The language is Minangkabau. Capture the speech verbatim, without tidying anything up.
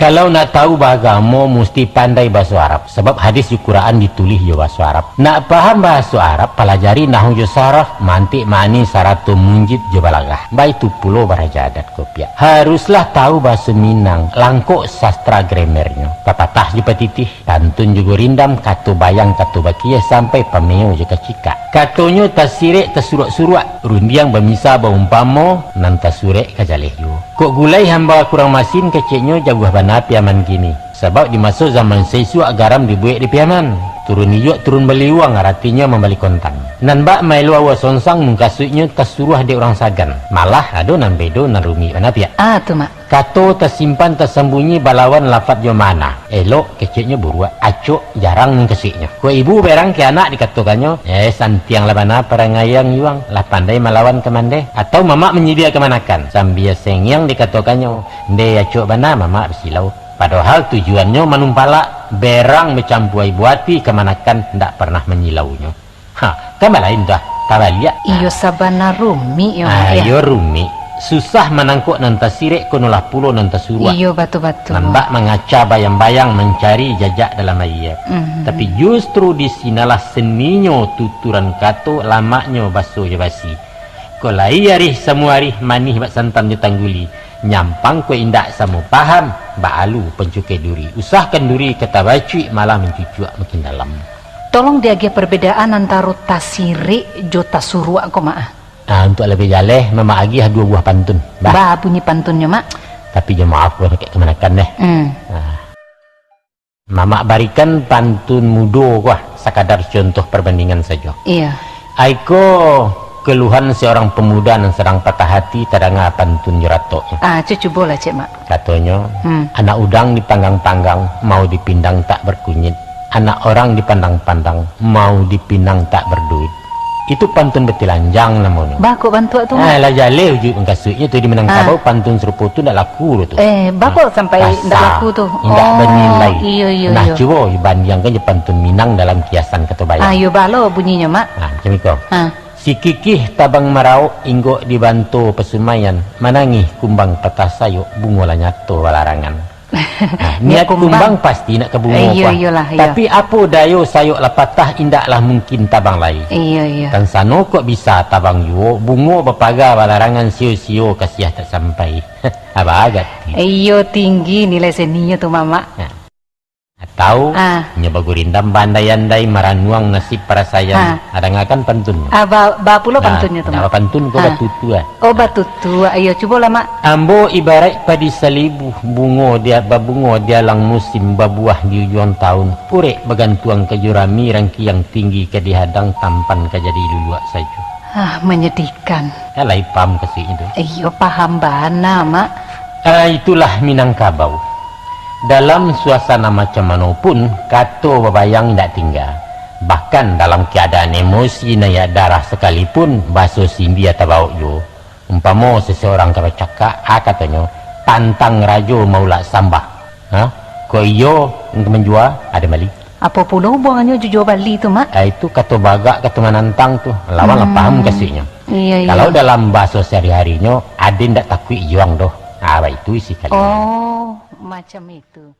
Kalau nak tahu baagamo, musti pandai bahaso Arab, sabab hadis jo Quran ditulih jo bahaso Arab. Nak paham bahaso Arab, palajari nahwu jo sarah, mantik ma'ani, sarato munjid jo balaghah. Baitu pulo baraja adat ko piak. Haruslah tahu bahaso Minang, langkok sastra grammarnyo, papatah jo patitih, pantun jo gurindam, kato bayang, kato bakia, sampai pameo jo kacikak. Katonyo tasirek, tasuruak-suruak, rundiang bamisa baumpamo, nan tasurek ka jaleh juo. Kok gulai hamba kurang masin, keceknyo jauah bana piaman kini. Sabab di maso zaman saisuak garam dibuek di piaman. Turun iyuak, turun baliuang, aratinyo mambali kontang. Nan bak maelo aua songsang, mukasuiknyo tasuruah dek urang sagan. Malah ado nan bedo, nan rumik bana piak. Ah, tu, Mak. Kato tasimpan tasambunyi balawan lafat jo makna. Elok, keceknyo buruak, acok, jarang mukasuiknyo. Kok ibu berang ka anak dikatokannyo, "Eh, santianglah bana parangai ang yuang, lah pandai malawan kamandeh." Atau mamak manyidia kamanakan, sambia sengiang dikatokannyo, "Ndeh, acok bana mamak basilau." Padohal tujuannyo manumpalak, berang bacampua ibu ati, kamanakan ndak parnah manyilaunyo. Ha, kan balain tu ah, tabaliak. Iyo, sabana rumik yo, Ah, Mak, yo. Iyo rumik. Susah manangkok nan tasirek, konolah pulo nan tasuruak. Iyo, batua-batua. Nan bak mangaca bayang-bayang, mancari jajak dalam aia. Mhm. Tapi justru di sinalah seninyo tuturan kato, lamaknyo baso jo basi. Kok lai arih samo arih, manih bak santan jo tangguli, nyampang kok indak samo paham, bak alu pancukai duri. Usah kanduri ka tabacuik, malah mancucuak makin dalam. Tolong diagiah parbedaan antaro tasirek jo tasuruak ko, Mak, ah. Ah, untuak labiah jaleh, Mamak agiah duo buah pantun. Bah. Ba bunyi pantunnyo, Mak? Tapi jo maaf, bah, dakek kamanakan deh. Hmm. Ah. Mamak barikan pantun mudo ko ah, sakadar contoh parbandingan sajo. Iyo. Aiko keluhan seorang pemuda nan sadang patah hati, tadanga pantun jo ratoknyo. Ah, cu-, cubolah, cek, Mak. Katonyo, Hmm. "Anak udang dipanggang-panggang, mau dipindang tak berkunyit. Anak orang dipandang-pandang, mau dipinang tak berduit." Itu pantun batilanjang namonyo. Ba kok bantuak tu, Mak? Ah, lah jaleh ujuik mukasuiknyo tu, di Minangkabau Ah. pantun sarupo tu ndak laku doh tu. Eh, ba kok Ah, sampai ndak kasa, laku tu? Indak Oh, banilai. Iyo, iyo, Nah, iyo. cubo bandiangkan jo pantun Minang dalam kiasan kato bayang. Ah, iyo, baa lo bunyinyo, Mak? Ah, macam iko. Ah. Si kikih tabang marauk, inggok di banto pasumaian, manangih kumbang patah sayok, bungo lah nyato balarangan. Nah, niat kumbang. Kumbang pasti nak ka bungo. Eh, iyo, ko ah. Iyolah, iyo. Tapi apo dayo, sayok lah patah, indaklah mungkin tabang lai. Iyo, iyo. Tan sano kok bisa tabang juo, bungo bapaga balarangan, sio-sio kasiah tak sampai. Aba agak. Iyo, tinggi nilai seninyo tu, Mamak. Nah. Atau, Ah. nyo bagurindam baandai-andai, maranuang nasib parasaian. Ah. Ah, dangakan pantun. Ah, ba-, ba pulo Nah, pantunnyo tu, nah, Mak? Pantun ko Ah. batutua. Oh, batutua. Iyo, cubolah, Mak. Ambo ibaraik padi salibu, bungo dia babungo di alang musim, babuah di ujuang taun, urek bagantuang ka jurami, rangkiang tinggi ka dihadang, tampan ka jadi luluak sajo. Ah, menyedihkan. Kan lai paham mukasuiknyo tu? Iyo, paham bana, Mak. Ah, itulah Minangkabau. Dalam suasana macam mano pun, kato babayang indak tingga. Bahkan dalam keadaan emosi naiak darah sakalipun, baso sindia tabaok juo. Umpamo seseorang ka bacakak, ah, katonyo, "Pantang rajo maulak sambah." Ha? Kok iyo, manjua, ado mali. Apo pulo hubungannyo jo jua bali tu, Mak? Ah, itu kato bagak, kato manantang tu. Lawan lah Hmm. paham mukasuiknyo. Iyo, iyo. Kalau dalam bahaso sehari-harinyo, ade ndak takuik juang doh. Ah, baitu isi kalimat. Oh, macam itu.